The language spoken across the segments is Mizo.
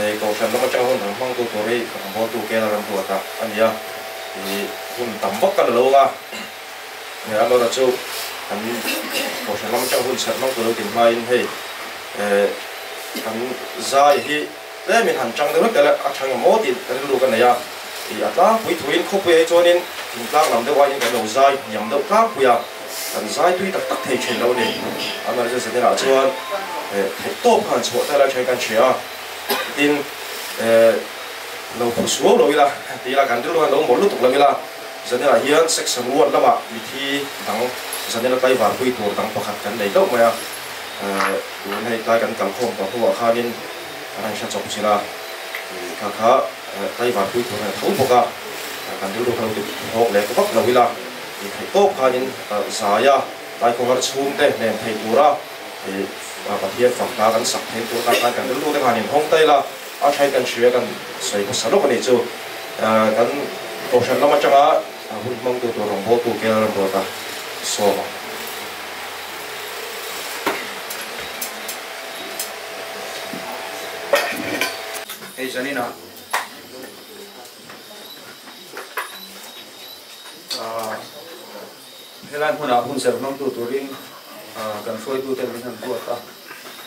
Hei Kohhran lam atanga hun han hmangtu tur hi rawngbawltu Kela Ramruata a ni a, ih hun tam vak ka la lo ang a, amaherawhchu kan Kohhran lam atanga hun serh hmangtu lo tin hmain hei eh kan zai hi tlemin han chang deuh hlek tel a, a tha ngem aw tih rilru ka nei a, ih a tlangpui thuin khawpuiah hi chuanin thingtlang lam deuh aiin kan lo zai hniam deuh tlangpui a, kan zai tui tak tak thei thin lo a ni. Amaherawhchu zaninah chuan eh theihtawp kha han chhuah ta lai thain kan hria a. Tin, lo phu suau lo ila, ti ila kan rilru hian lo mawlh lutuk lo ila, Zanela hian section one lamah mithi dang Zanela tlaivar pui tur dang pakhat kan nei deuh mai a, tun hei tlai kan kal khawm tawh hnuah khanin kan han hre chawp chin a, kha kha tlaivar pui tur a ni tho bawk a, kan rilru kha lo ti phawk leh vak lo ila, theih tawp khanin zaia tlai khawhar chhungte hnen thei tura. Pathian fak hna kan sak theih tur tan khan kan rilru te khan inhawng ta ila, a thain kan hria kan sawi hmasa lawk a nih chu. Kan Kohhran lam atanga hun hmangtu tur rawngbawltu Kel Ramruata sawm ang. Hei zaninah Helai hmunah hun serh hmangtu turin kan hruaitute min han ruat a,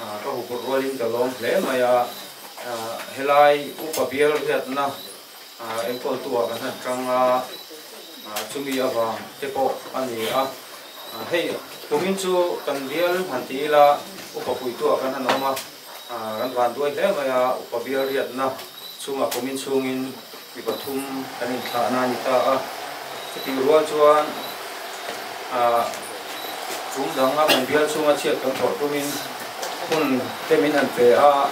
ka huphurh rualin ka lawm hle mai a. Helai upa bial riatna enkawltuah kan han tang a, chumi avang te pawh a ni a. Hei tumin chu kan bial han ti ila upa puituah kan han awm a, kan vanduai hle mai a, upa bial riatna chungah kumin chhungin Mi pathum kan inthlahna a ni ta a, chutih rual chuan tum dang a kan bial chhunga chhiat kan thawh tumin hun te min han pe a,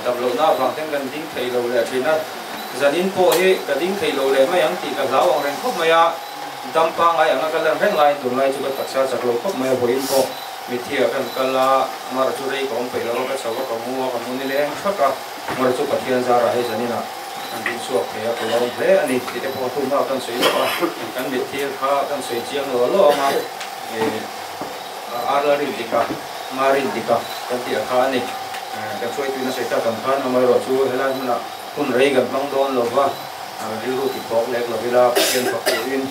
dam lohna avang ten kan ding thei lo leh thin a, zanin pawh hi ka ding thei lo leh mai ang tih ka hlau ang reng khawp mai a, dam pangngai anga ka lan reng laiin tunlai chu ka taksa chak lo khawp mai a, vawiin pawh mithiah kan kal a, mar chu rei ka awm peih lo a, ka chho a, ka mu a, ka mu nileng thak a. Mar chu Pathian zarah hei zaninah an ding chhuak thei a, ka lawm hle a ni tih te pawh thu hma kan sawi lawk a, kan mitthil kha kan sawi chiang lo lo ang a, Arla rin dik a, Ma rin dik a kan tih a kha a ni. Kan hruaituin a sawi tak ang khan amaherawh chu helai hmunah hun rei kan hmang dawn lo va, rilru ti phawk lek lo ila Pathian fak turin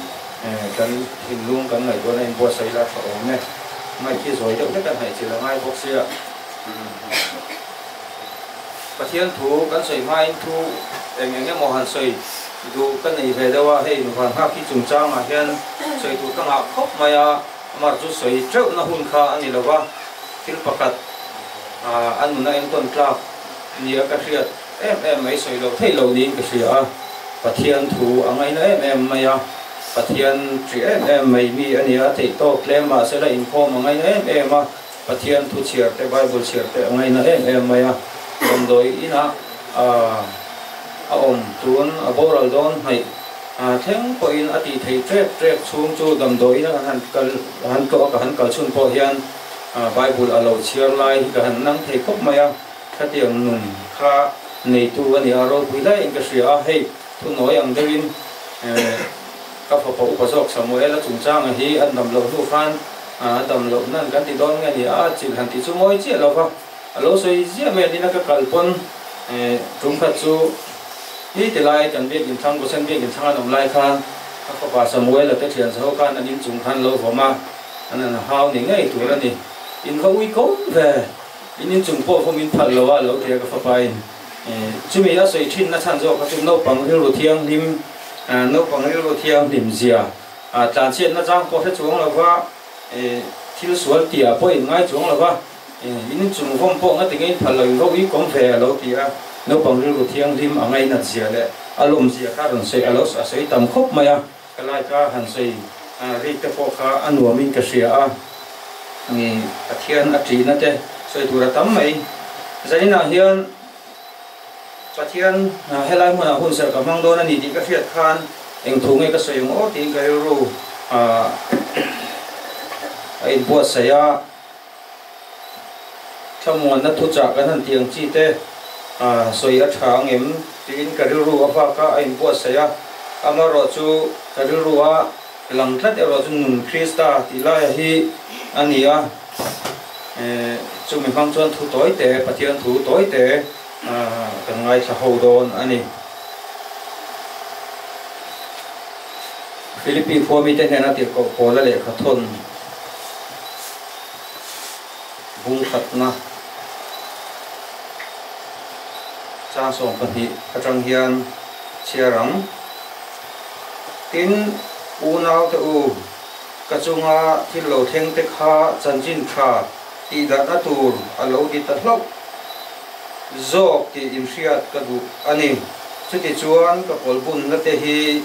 kan thinlung kan ngaihtuahna inbuatsaih ila tha awm e. Ngaih khi zawi deuh hlek a hnaih chilh a ngai bawk sia. Pathian thu kan sawi hmain thu eng eng emaw han sawi duh ka nei ve deuh a, hei nuvan nghak hi chungchangah hian sawi tur ka ngah khawp mai a, amah chu sawi teuhna hun kha a ni lo va, thil pakhat a nuna entawn tlak nia ka hriat em em mai sawi loh theih loh niin ka hria a, Pathian thu a ngaina em em mai a, Pathian ṭih em em mai mi a ni a, theih tawk tlem mahsela inkhawm a ngaina em em a. Pathian thu chhiar te, Bible chhiar te a ngaina em em mai a, damdawi inah a awm tun a boral dawn hnaih thleng pawhin a tih theih trek trek chhung chu damdawi ina kan han kal han tlawh a ka han kal chhun pawh hian Bible a lo chhiar lai hi ka han nang thei khawp mai a, khatiang nun kha neitu a ni a, ropui hlaiin ka hria a, hei thunawi ang deuhin ka fapa upa zawk Samuela chungchanga hi an dam loh hnu khan A dam loh nan kan ti dawn nge ni a, chilh han ti chu mawi chiah lo va, a lo sawi ziah mai a nina ka kal pawn tum khat chu ni ti lai kan biakin thlang Gosen biakin thlang an awm lai khan ka fapa Samuel-a te thian zaho khan an inchung khan lo vawm a, an han hau ni ngei tur a ni. In va ui ko ve, in inchung pawh vawm in phal lo a lo ti a ka fapa in. Chumi a sawi thin na chhan zawk kha chu naupang rilru thianghlim, naupang rilru thianghlim zia A tlanchhiatna chang pawh hre chuang lo va, thil sual tihah pawh in ngai chuang lo va, in chung vawm pawh nga tinge in phal lo in ro i kawm ve a lo ti a, naupang rilru thianghlim a ngainat zia leh a lawm zia kha rawn sawi a lo a sawi tam khawp mai a, ka lai kha han sawi rik te pawh kha a nuam in ka hria a, Pathian a ṭihna te sawi tur a tam mai. Zaninah hian. Pathian, helai hmunah hun serh ka hmang dawn a ni tih ka hriat khan eng thu nge ka sawi ang aw tiin ka rilru a inbuatsaih a. Thlamuanna thuchah kan han tih ang chi te sawi a tha ang em tiin ka rilru a vak a, a inbuatsaih a. Amaherawh chu ka rilru a lang tlat erawh chu nun Krista tih laia hi a ni a. Chumi hmang chuan thu tawi te, Pathian thu tawi te. kan ngaithla ho dawn a ni. Philippi khua mite hnena tirhkoh Paula lehkha thawn bung khatna chang 12 atang hian chhiar ang. Tin, unaute u, ka chunga thil lo thleng te kha chanchin tha tihdarhna tur a lo ni ta hlauh zawk tih inhriat ka duh a ni. Chutichuan ka kawlbunna te hi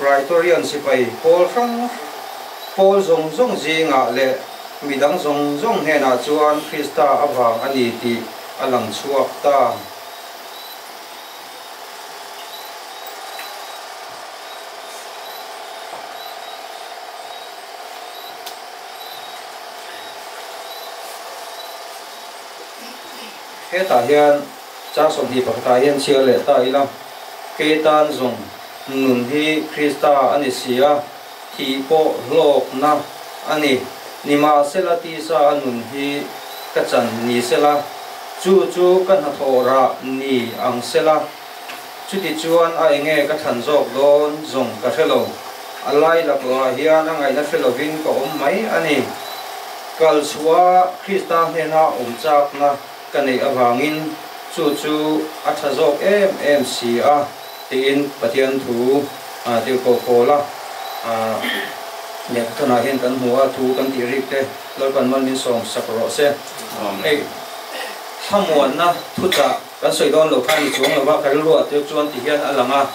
Praetorian sipai pawl hrang pawl zawng zawng zingah leh midang zawng zawng hnenah chuan Krista avang a ni tih a lang chhuak ta. Hetah hian chang 20 pakhatah hian chhiar leh ta ila, Kei tan zawng nun hi Krista a ni si a, thih pawh hlawkna a ni. Nimahsela tisa a nun hi ka chan ni sela, chu chu ka hnathawh rah ni ang sela, Chutichuan a enge ka thlan zawk dawn zawng ka hre lo. A lai laklawhah hian a ngaihna hre lovin ka awm mai a ni. Kal chhuah Krista hnena awm chakna ka neih avangin chu chu a tha zawk em em si a, tiin Pathian thu tirhkoh Paula lehkhathawnah hian kan hmu a, thu kan tih rik te Lalpan mal min sawm sak rawh se. Hei thlamuanna thuchah. Kan sawi dawn lo kha ni chuang lova ka rilruah te chuan ti hian a lang a,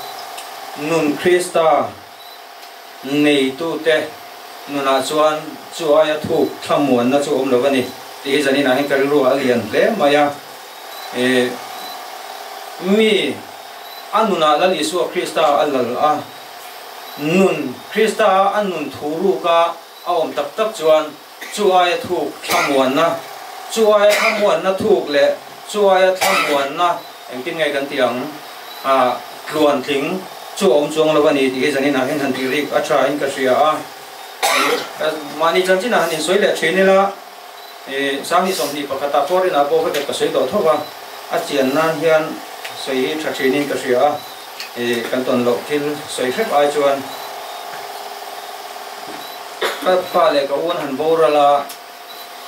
nun Krista neitute nunah chuan chu aia thuk thlamuanna chu awm lo a ni tih hi zaninah hian ka rilruah a lian hle mai a. E, mi a nunah Lal Isua Krista a lal a, nun Krista a nun thu ruka a awm tak tak chuan Chu aia thuk thlamuanna, chu aia thlamuanna thuk leh chu aia thlamuanna engtin nge kan tih ang? Ah, tluantling chu a awm chuang lo a ni tih hi zaninah hian han tih rik a tha in ka hria a. Mahni chanchinah han insawi leh thin ila, ih, 20 pakhatah pawh rinah pawh vekek ka sawi tawh tho va, a chian nan hian sawi hi tha thinin ka hria a, ih, kan tawn loh thil sawi hrep ai chuan. Ka pa leh ka u an han boral a,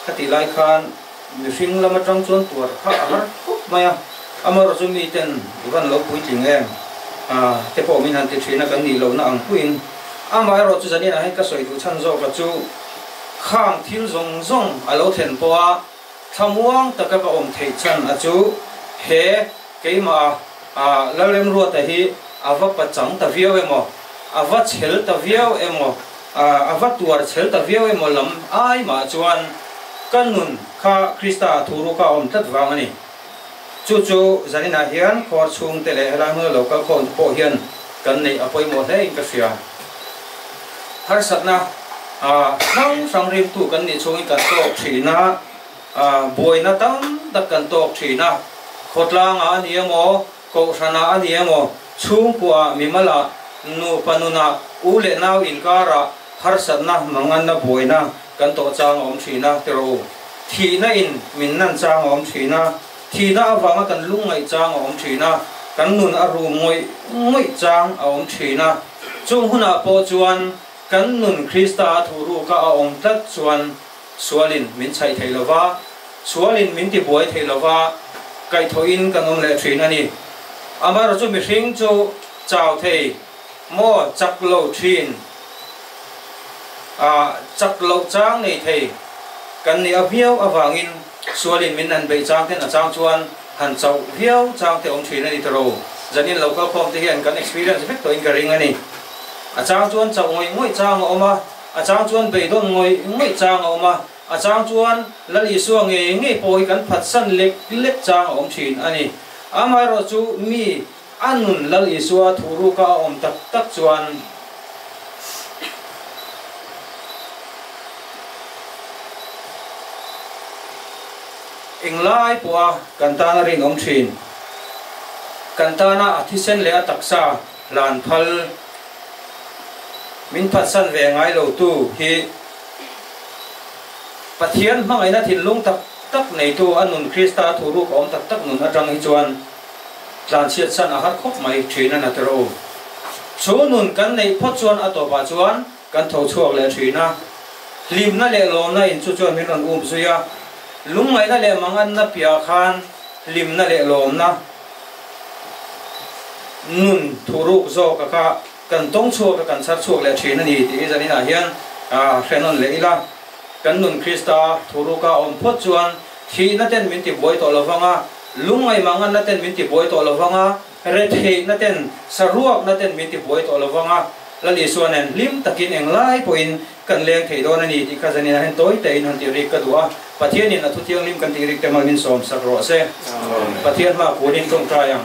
khatih lai khan mihring lam atang chuan tuar kha a har khawp mai a, amaherawh chu miten i van lo puitling em te pawh min han ti thin a, kan nih lohna ang puiin. Amaherawh chu zaninah hian ka sawi duh chhan zawk a chu khang thil zawng zawng a lo thlen pawh a, thlamuang taka ka awm theih chhan a chu he keimah a Lalremruata hi a va pachang ta viau emaw, a va chhel ta viau emaw, a va tuar chhel ta viau emaw lam ai mah chuan ka nun kha Krista thu ruka awm tlat vang a ni. Chu chu zaninah hian khawr chhungte leh helai hmuna lo kal khawm te pawh hian kan neih a pawimawh hle in ka hria. Harsatna hrang hrang rimtu kan nih chhungin kan tawk thin a, buaina tam tak kan tawk thin a, khawtlangah a ni emaw, kohhranah a ni emaw, chhungkuaah, mimalah, nupa nunah, u leh nau inkarah harsatna manganna buaina kan tawh chang a awm thin a, ti rawh u. Thihna in min nan chang a awm thin a, thihna avanga kan lungngaih chang a awm thin a, kan nun a rum ngawih ngawih chang a awm thin a. Chung hunah pawh chuan kan nun Krista a thuhruka a awm tlat chuan sualin min chhaih thei lo va, sualin min tibuai thei lo va, kaihthawhin kan awm leh thin a ni. Amaherawhchu mihring chu chau thei maw chak lo thin a, chak loh chang nei thei kan nih a viau avangin sualin min han beih chang ten a chang chuan han chauh viau chang te awm thin a ni tawh. Zanin lo kalkhawm te hian kan experience vek tawhin ka ring a ni. A chang chuan chauh ngawih ngawih chang a awm a, a chang chuan beidawn ngawih ngawih chang a awm a, a chang chuan Lal Isua ngei ngei pawh hi kan phatsan lek lek chang a awm thin a ni. Amaherawh chu mi a nun Lal Isua thu ruka a awm tak tak chuan Englai pawha kan tana rinawm thin, kan tana a thisen leh a taksa hlan phal min phatsan ve ngai lo tu hi Pathian hmangaihna thinlung tak tak neitu a nun Krista thuruk awm tak tak nun atang hi chuan tlanchhiat san a har khawp mai thin a na ti rawh u. Chu nun kan neih phawt chuan a tawpah chuan kan tho chhuak leh thin a, hlimna leh lawmna in chu chuan min rawn um zui a, lungngaihna leh manganna piahah khan hlimna leh lawmna nun thuruk zawka kha kan tawng chhuak a, kan chhar chhuak leh thin a ni tih hi zaninah hian hre nawn leh ila. Kan nun Krista thuruka awm phawt chuan thihna ten min tibuai tawh lo vang a, lungngaih manganna ten min tibuai tawh lo vang a, retheihna ten, saruakna ten min tibuai tawh lo vang a, Lal Isua nen hlim takin englai pawhin kan leng thei dawn a ni tih kha zaninah hian tawi tein han tih rik ka duh a, Pathianin a thuthianghlim kan tih rik te mal min sawm sak rawh se. Pathian hma kunin tawngtai ang.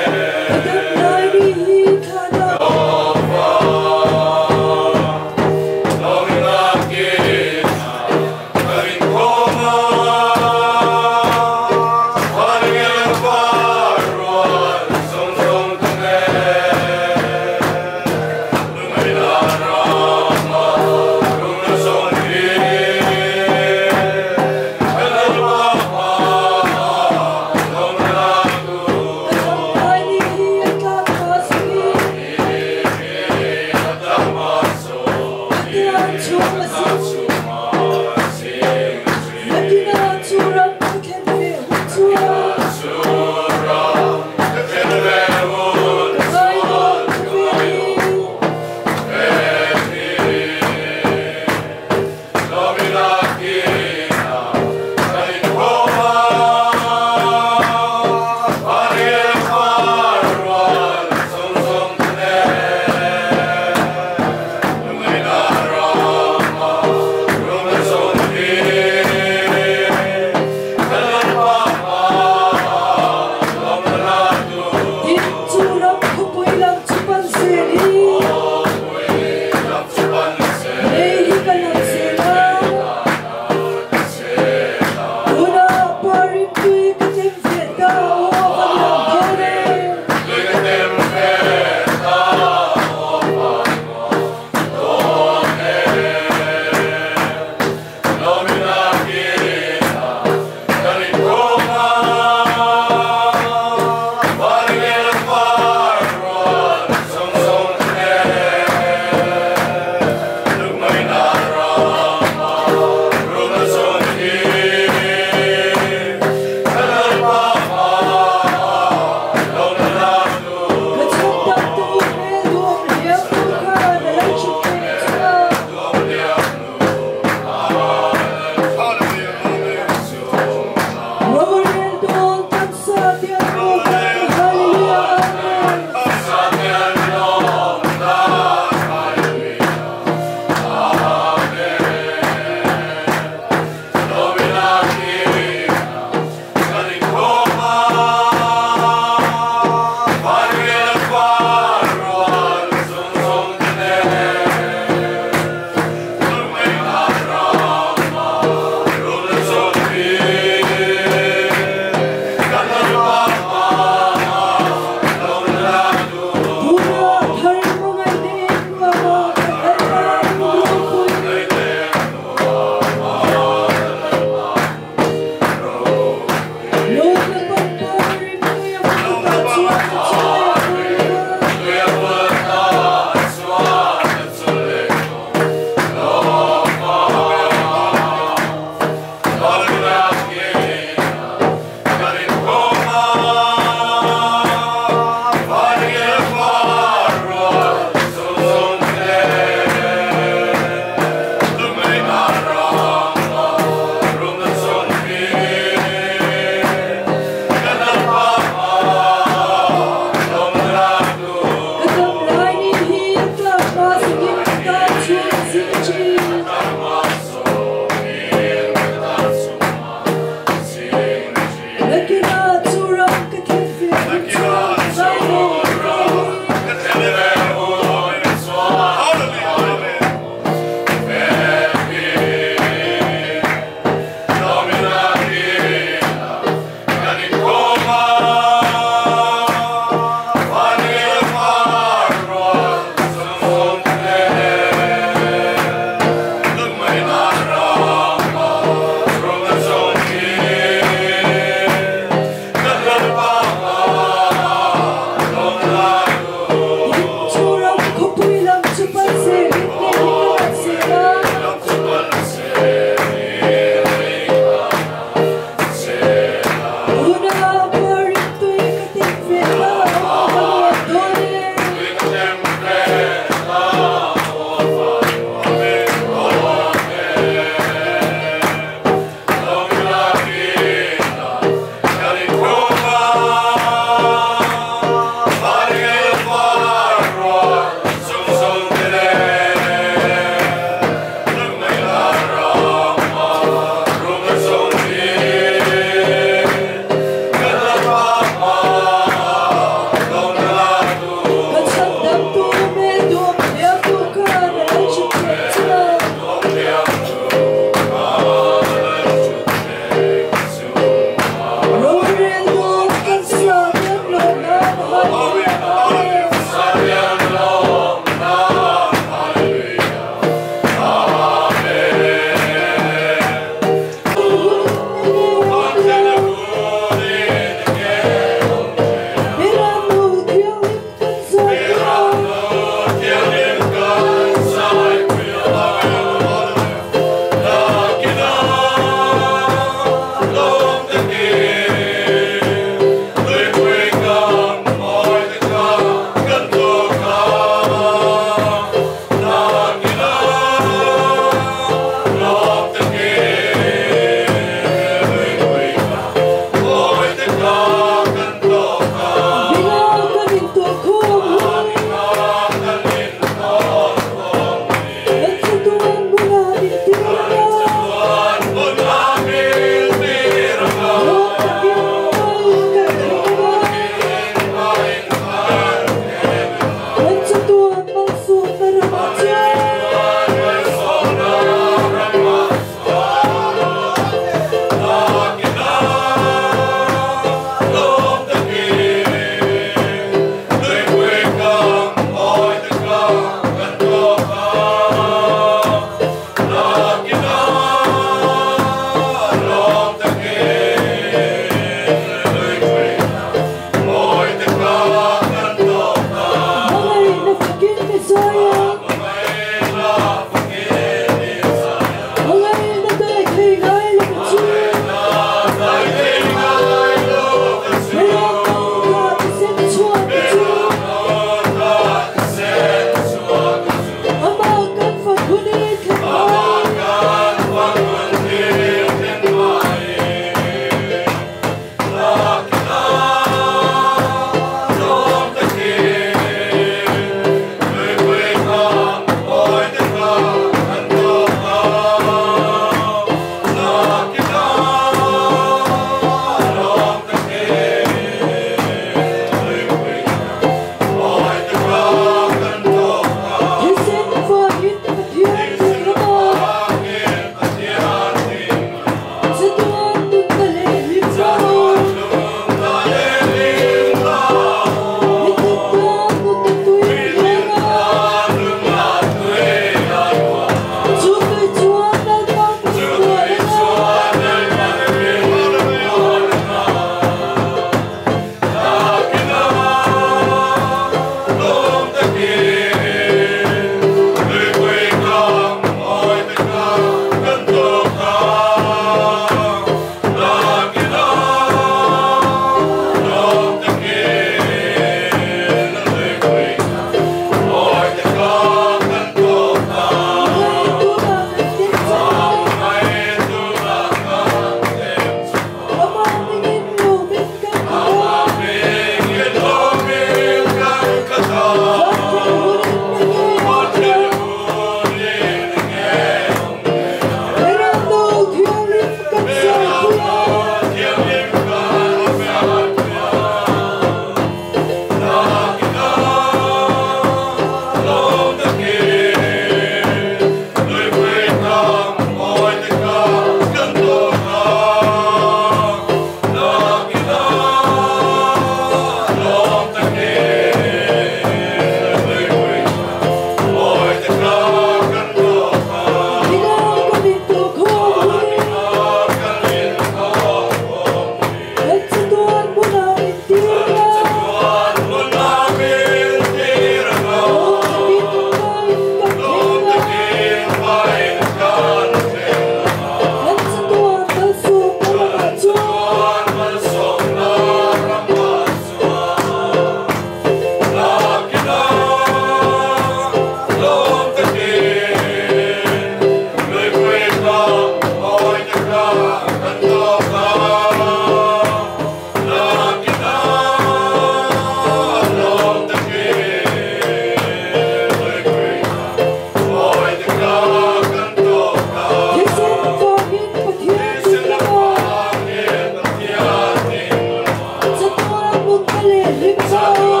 leh hlim chho.